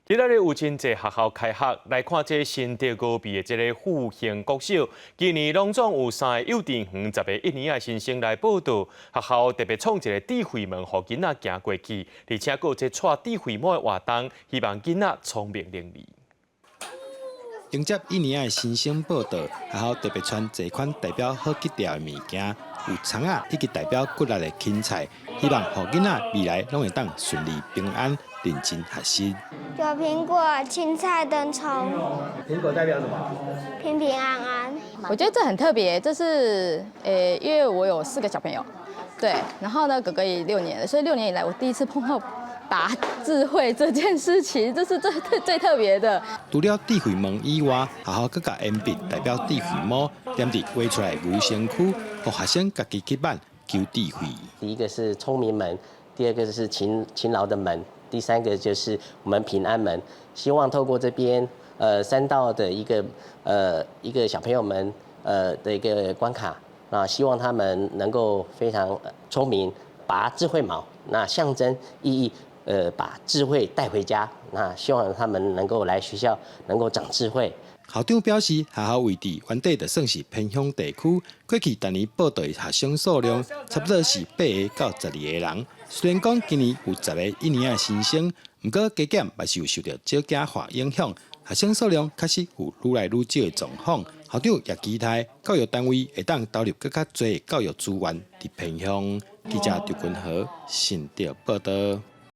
今仔日有真濟學校開學，來看這新竹高陂的這个復興國小，今年攏總有三个幼稚園10個一年仔新生來報到，學校特別創一个智慧門，予囡仔行過去，而且閣有這帶智慧帽的活動，希望囡仔聰明伶俐。迎接一年仔的新生報到，學校特別傳這款代表好基調的物件，有蔥仔以及代表骨力的芹菜，希望予囡仔未來攏會當順利平安、認真學習。有蘋果、青菜跟蔥。蘋果代表什麼？平平安安。我覺得這很特別，這是因為我有四個小朋友，對，然後呢，哥哥也6年了，所以6年以來我第一次碰到拔智慧這件事情，這是最最最特別的。除了智慧門以外，學校閣共鉛筆代表智慧帽，黏佇畫出來牛身軀，予學生家己去挽求智慧。第一個是聰明門，第二個是勤勞的門，第三個就是我們平安門。希望透過這邊三道的一個小朋友們的一個關卡，那希望他們能夠非常聰明，拔智慧毛，那象徵意義。把智慧帶回家，那希望他們能夠來學校，能夠長智慧。校長表示，學校位置原底就算是偏鄉地區，過去逐年報到的學生數量差不多是8個到12個人。雖然講今年有10個一年仔新生，毋過加減嘛是有受著少子化影響，學生數量確實有愈來愈少的狀況。校長也期待教育單位會當投入閣較濟教育資源佇偏鄉。記者張君和新竹報導。